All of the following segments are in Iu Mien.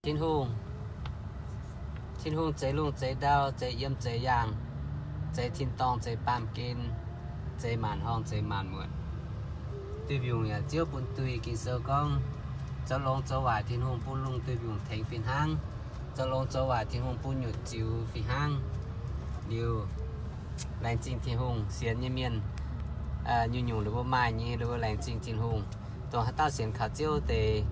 Tin-Hungh, Tin-Hungh zeix lungh zeix ndau, zeix yiem zeix yaangh, zeix tin-dorngh zeix baamh gen, zeix maanc horngh zeix maanc muotc. Duih mbiungc yaac Ziouv bun duih. Ging-Sou gorngv, zoux longx zoux waaic Tin-Hungh bun lungh duih mbiungc tengx fih hnangv. Zoux longx zoux waaic Tin-Hungh bun nyutc ziux fih hnangv. Liuz, laengz zingh Tin-Hungh. Sienx nyei mienh nyungc-nyungc ninh mbuo maaih nyei, ninh mbuo laengz zingh Tin-Hungh. Dongh haaix dauh sienx kaux Ziouv deix,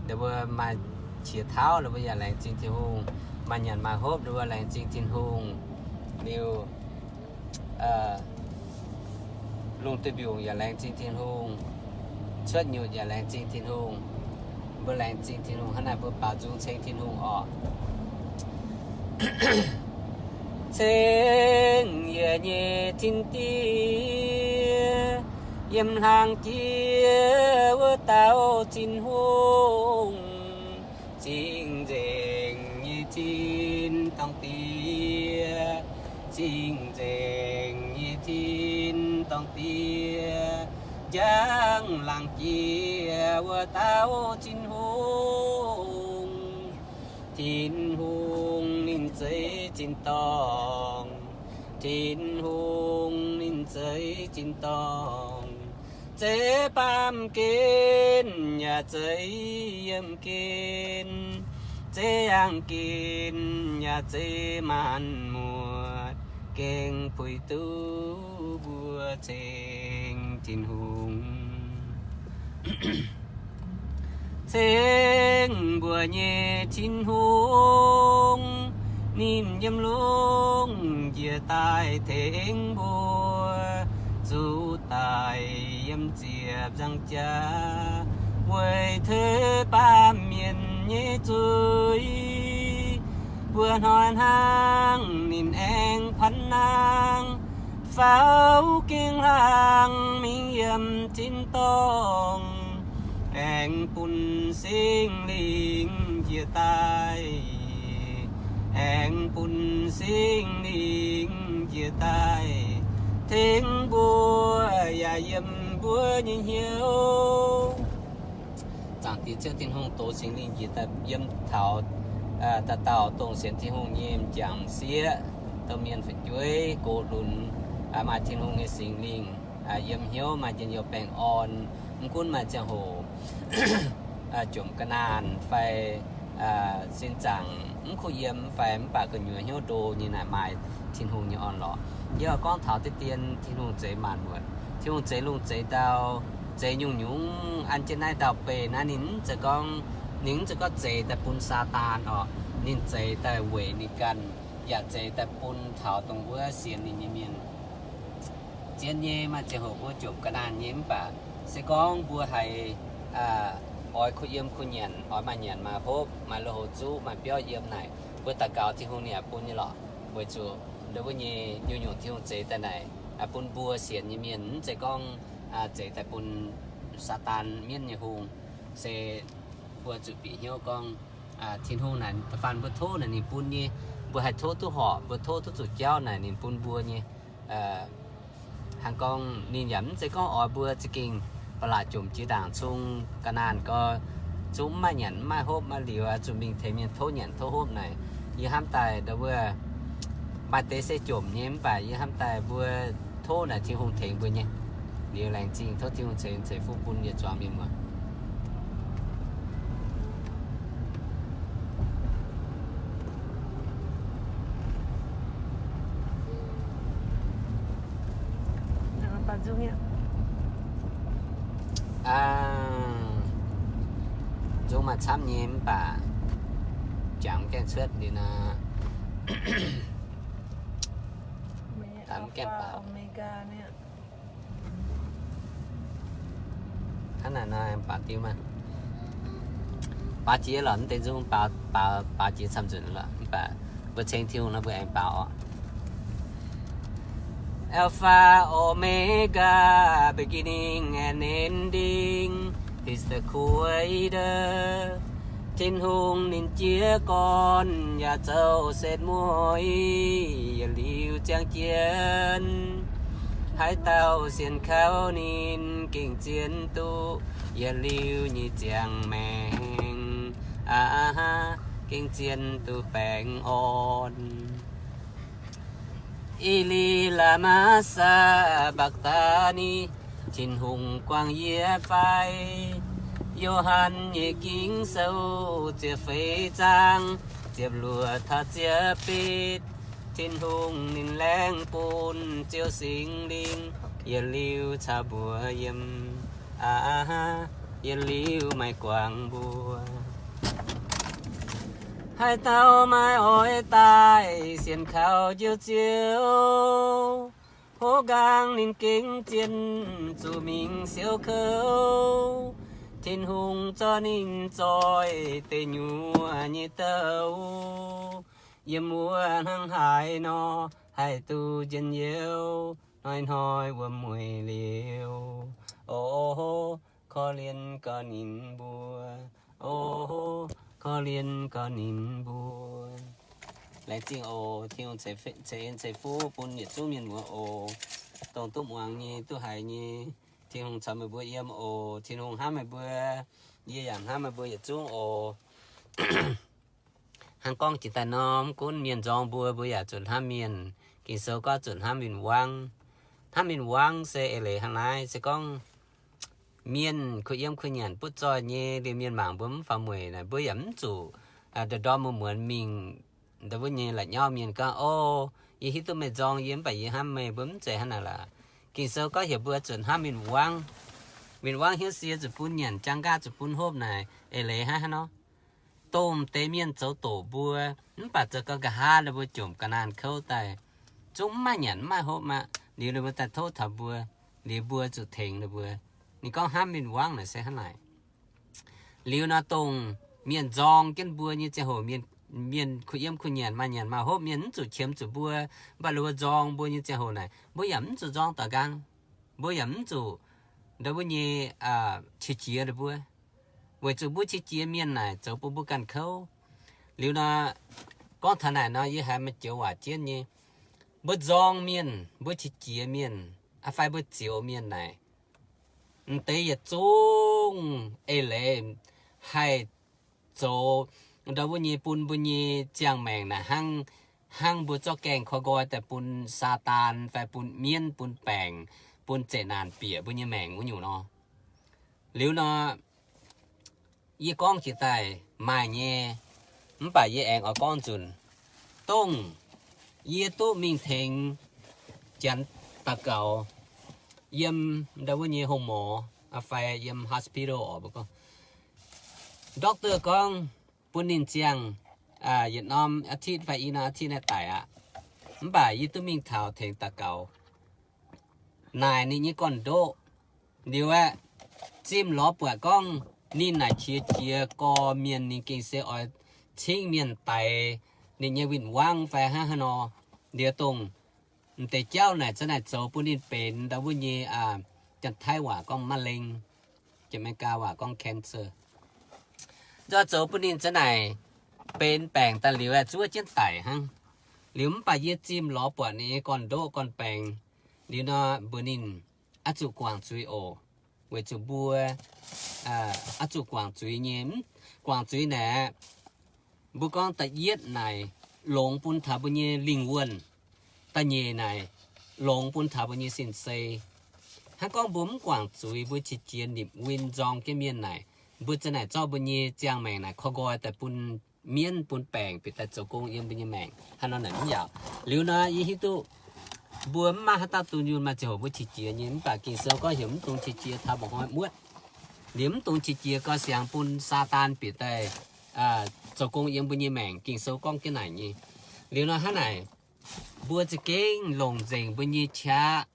ninh mbuo maaih qiex tauv, ninh mbuo yaac laengz zingh Tin-Hungh. Maaih nyanc maaih hopv, ninh mbuo laengz zingh Tin-Hungh. Liuz, lungh duih mbiungc yaac laengz zingh Tin-Hungh. Cuotv nyutc yaac laengz zingh Tin-Hungh. Mbuo laengz zingh Tin-Hungh hnangv naaic, mbuo baaux nzung ceng Tin-Hungh orqc. Ceng yie nyei Tin-Diex, yiem hlang jiex wuov dauh Tin-Hungh, cing-nzengc nyei tin-dorngh Diex, cing-nzengc nyei tin-dorngh Diex, njang hlang jiex wuov dauh Tin-Hungh. Tin-Hungh ninh zeix tin-dorngh, Tin-Hungh ninh zeix tin-dorngh, zeix baamh gen yaac zeix yiem gen, zeix yaangh gen yaac zeix maanc muotc, gengh puix duqv mbuo ceng Tin-Hungh. Ceng mbuo nyei Tin-Hungh, ninh yiem lungh njiec daaih tengx mbuo, zuqc daaih yiem ziepc nzangc jaax, weic tov baamh mienh nyei zuiz. Mbuo hnoi hnangv ninh aengx panh nangh, faaux gengh hlang mingh yiem tin-dorngh, aengx bun Singx Lingh njiec daaih, aengx bun Singx Lingh njiec daaih, tengx mbuo yaac yiem mbuo nyei hnyouv. Zaangc Diex Ziouv Tin-Hungh dox Singx Lingh njiec daaih yiem taux dauh dauh dongh sienx Tin-Hungh nyei m'jangc m'sieqv, dongh mienh fu'jueiv gox lunx, maaih Tin-Hungh nyei Singx Lingh yiem hnyouv, maaih njien-youh baengh orn. Mv gunv maaih ziangh hoc jomc ga'naanh fai sin zaangc mv kuh yiem fai mv baac gu'nyuoz hnyouv ndo nyei naaic, maaih Tin-Hungh nyei orn-lorqc. Yie oix gorngv taux deix dien Tin-Hungh zeix maanc muotc. Tin-Hungh zeix lungh zeix ndau, zeix nyungc-nyungc an jienv naaiv ndau-beih naaiv. Ninh mv zeiz gorngv, ninh mv zeiz gorngv zeix daaih bun Saadaan orqc. Ninh zeix daaih weic ninh ganh, yaac zeix daaih bun taux dongh wuov sienx ninh nyei mienh. Zien nyei, maaih ziangh hoc mbuo jomc ga'naanh nyei mv baac se gorngv mbuo haiz oix kuh yiem kuh nyanc, oix maaih nyanc maaih hopv, maaih lui-houx zuqv, maaih biauv yiem naaic, mbuo daux gaux Tin-Hungh ninh yaac bun nyei lorqc. Weic zuqc ndau wuov nyei nyungc-nyungc Tin-Hungh zeix daaih naaic, bun mbuo sienx nyei mienh, mv zeiz gorngv zeix daaih bun Saadaan mienv nyei hungh. Se mbuo zuqc bieqc hnyouv gorngv Tin-Hungh naaic, da'faanh mbuo tov naaic ninh bun nyei. Mbuo haih tov duqv horpc, mbuo tov duqv zuqc jauv naaic ninh bun mbuo nyei. Hnangv gorngv ninh yaac mv zeiz gorngv oix mbuo za'gengh ba'laqc jomc jiex ndaangc cung ga'naanh gau, zungv mv maaih nyanc mv maaih hopv, maaih liuz zuqc mingh tengx mienh tov nyanc tov hopv naaic. Yie hnamv daaih ndau wuov maaih deix se jomc nyei mv baac yie hnamv daaih mbuo tov naaic Tin-Hungh tengx mbuo nyei. Liuz laengz zingh, tov Tin-Hungh ceix, ceix fuqv bun yietc zuangx mienh muoz. Nzung maaih camv nyei mv baac jangx gaengh cuotv liuz nor, mv gaengh baaux. Hnangv naaic nor baaux diuv maah. Baaux jiex lorqc, mv deix nzung baaux, baaux jiex camv nzunc lorqc, mv baac mbuo ceng Tin-Hungh nor mbuo aengx baaux oc. Alpha, Omega, beginning and ending, is the Creator. Tin-Hungh ninh jiez gorn yaac zoux setv mueiz, yietc liuz ziangh jienv. Haaix dauh sienx kaux ninh gengh zien duqv yietc liuz nyei ziangh maengc. Aa, gengh zien duqv baengh orn. I^li^laa^maa^saa^mbaa^taa^ni, Tin-Hungh guangc yie fai? Yo^han nyei Ging-Sou ziepc feix zaang, ziepc luoqc taux ziepc betv. Tin-Hungh ninh laengz bun Ziouv Singx Lingh yietc liuz caux mbuo yiem, aa, yietc liuz maaih guangc mbuo. Haaix dauh maaih oix daaih sienx kaux Njoux Ziouv, hov nqaang ninh gengh zien zuqc mingh siouc kouv. Tin-Hungh zorqv ninh zoih deic nyuoqc nyei douc, yiem wuov hnangv haaix nor haih duqv njien-youh, hnoi-hnoi wuom-mueic liouc. O, korv-lienh gauh ninh mbuo. O, korv-lienh gauh ninh mbuo. Laengz zingh oc. Tin-Hungh ceix en ceix fuqv bun yietc zungv mienh muoz oc. Dongh duqv muangx nyei, duqv haiz nyei, Tin-Hungh caux meih mbuo yiem oc. Tin-Hungh hnamv meih mbuo. Yie yaac hnamv meih mbuo yietc zungv oc. Hnangv gorngv jiex daaih nor, mv gunv mienh nzorng mbuo, mbuo yaac zuqc hnamv mienh. Ging-Sou gorngv zuqc hnamv win-wangv. Hnamv win-wangv se eix leiz hnangv naaiv. Se gorngv mienh kuh yiem kuh nyanc butv zoih nyei, liuz mienh mangc mbuo mv faaux mueic naaic, mbuo yaac mv zuqc ndorm-ndorm muonz-muonz mingh ndau wuov nyei la'nyauv mienh gorngv, O, yie hiuv duqv meih nzorng yie mv baac yie hnamv meih. Mbuo mv zeiz hnangv naaic lorqc. Ging-Sou gorngv heuc mbuo zuqc hnamv win-wangv. Win-wangv hnyouv sie zuqc bun nyanc, jaang nqaatv zuqc bun hopv naaic, eix leiz hnangv haaix nor? Dongh deix mienh zoux doqc mbuo, mv baac zoux gau nqa'haav ninh mbuo jomc ga'naanh kouv daaih, zungv mv maaih nyanc mv maaih hopv aqv. Liuz ninh mbuo daaih tov taux mbuo, liuz mbuo zuqc tengx ninh mbuo. Ninh gorngv hnamv win-wangv naaic se hnangv naaic. Liuz nor dongh mienh nzorng jienv mbuo nyei ziangh hoc, mienh kuh yiem kuh nyanc, maaih nyanc maaih hopv, mienh mv zuqc qiemx zuqc mbuo, mv baac ninh mbuo nzorng mbuo nyei ziangh hoc naaic, mbuo yaac mv zuqc nzorng da'nqaang. Mbuo yaac mv zuqc ndau wuov nyei qiex jiez ninh mbuo, weic zuqc mbuo qiex jiez mienh naaic zoux bun mbuo ganh kouv. Liuz nor, gorngv taux naaic nor, yie haiz maaih joux waac jienv nyei. Mbuo nzorng mienh, mbuo qiex jiez mienh, fai mbuo zioux mienh naaic, m'deix yietc zungv eix leiz haih zoux ndau wuov nyei bun mbuo nyei ziangh maengc naaic hnangv, hnangv mbuo zorqv gaengh koi nqoi daaih bun Saadaan fai bun mienv, bun baengc, bun zeqc naanc bieqc mbuo nyei maengc wuov nyungc nor. Liuz nor, yie gorngv jiex daaih maaih nyei, mv baac yie aengx oix gorngv nzunc. Dongh yie duqv mingh tengx Janx daux gaux yiem ndau wuov nyei โรงหมอ fai yiem hospital oc, mbuo gorngv, doctor gorngv bun ninh ziangh yietc norm อาทิตย์ fai i norm อาทิตย์ naaiv daic aqv. Mv baac yie duqv mingh taux tengx daux gaux naaic ninh nyei gorn-ndoqv. Liuz aeqv, zimh lorz buatc gorngv ninh naaic qiex jiez gorx mienh, ninh gengh se oix cingv mienh daix ninh nyei win-wangv fai hnangv haaix nor. Liuz dongh m'deix jauv naaic za'naaic zoux bun ninh benx ndau wuov nyei, Janx-Taiv waac gorngv มะเร็ง, Janx-Meigaa waac gorngv cancer. Nzoih zoux bun ninh za'naaic benx baengc daaih liuz aeqv, zuov jienv daic hnangv. Liuz mv baac yie zimh lorz buatc ninh nyei gorn-ndoqv gorn-baengx. Liuz nor mbuox ninh, oix zuqc guangc zuiz oc. Weic zuqc mbuo oix zuqc guangc zuiz nyei. Guangc zuiz naaic, mbuo gorngv da'yietv naaic longx bun taux mbuo nyei lingh wuonh. Da'nyeic naaic longx bun taux mbuo nyei sin-sei. Hnangv gorngv mbuo mv guangc zuiz, mbuo qiex jiez nimc win nzorng jienv mienh naaic, mbuo za'naaic zorqv mbuo nyei ziangh maengc naaic koi nqoi daaih bun mienv bun baengc bieqc daaih zoux gong yiem mbuo nyei maengc. Hnangv nor naaic mv yaac. Liuz nor yie hiuv duqv mbuo mv maaih haaix dauh dunh yunh maaih ziangh hoc mbuo qiex jiez nyei, mv baac Ging-Sou gorngv heuc mv dungx qiex jiez taux mba'hnoi muotv. Liuz mv dungx qiex jiez gau siangx bun Saadaan bieqc daaih zoux gong yiem mbuo nyei maengc. Ging-Sou gorngv jienv naaic nyei. Liuz nor hnangv naaic, mbuo za'gengh longc nzengc mbuo nyei qaqv.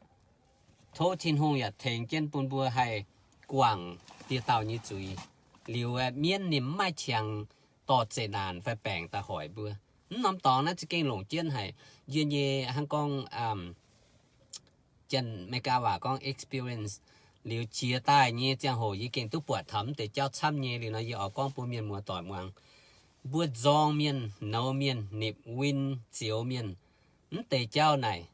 Tov Tin-Hungh yaac tengx jienv bun mbuo haih guangc dieh dauh nyei zuiz. Liuz aeqv, mienv ninh mv maaih qangx dorh zeqc naanc fai baengc daaih hoic mbuo. Mv norm dorngx naaiv za'gengh longc jienv haic. Yie nyei hnangv gorngv, Janx-Meigaa waac gorngv experience. Liuz jiex daaih nyei ziangh hoc yie gengh duqv buatc taux mv deix jauv camv nyei. Liuz nor yie oix gorngv bun mienh muoz-doic muangx. Mbuo nzorng mienh, nouz mienh, nipc win, zioux mienh, mv deix jauv naaic,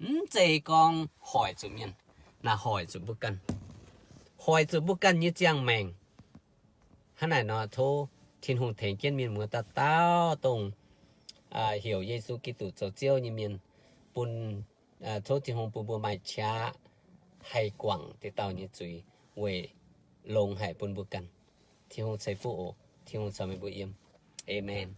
mv zeiz gorngv hoic zuqc mienh. Naaic hoic zuqc mbuo ganh, hoic zuqc mbuo ganh nyei ziangh maengc. Hnangv naaic nor tov Tin-Hungh tengx jienv mienh muoz dauh dauh dongh heuc Yesu Giduc zoux Ziouv nyei mienh, bun, tov Tin-Hungh bun mbuo maaih qaqv haih guangc deix dauh nyei zuiz weic longx haic bun mbuo ganh. Tin-Hungh ceix fuqv oc. Tin-Hungh caux meih mbuo yiem. Aamen.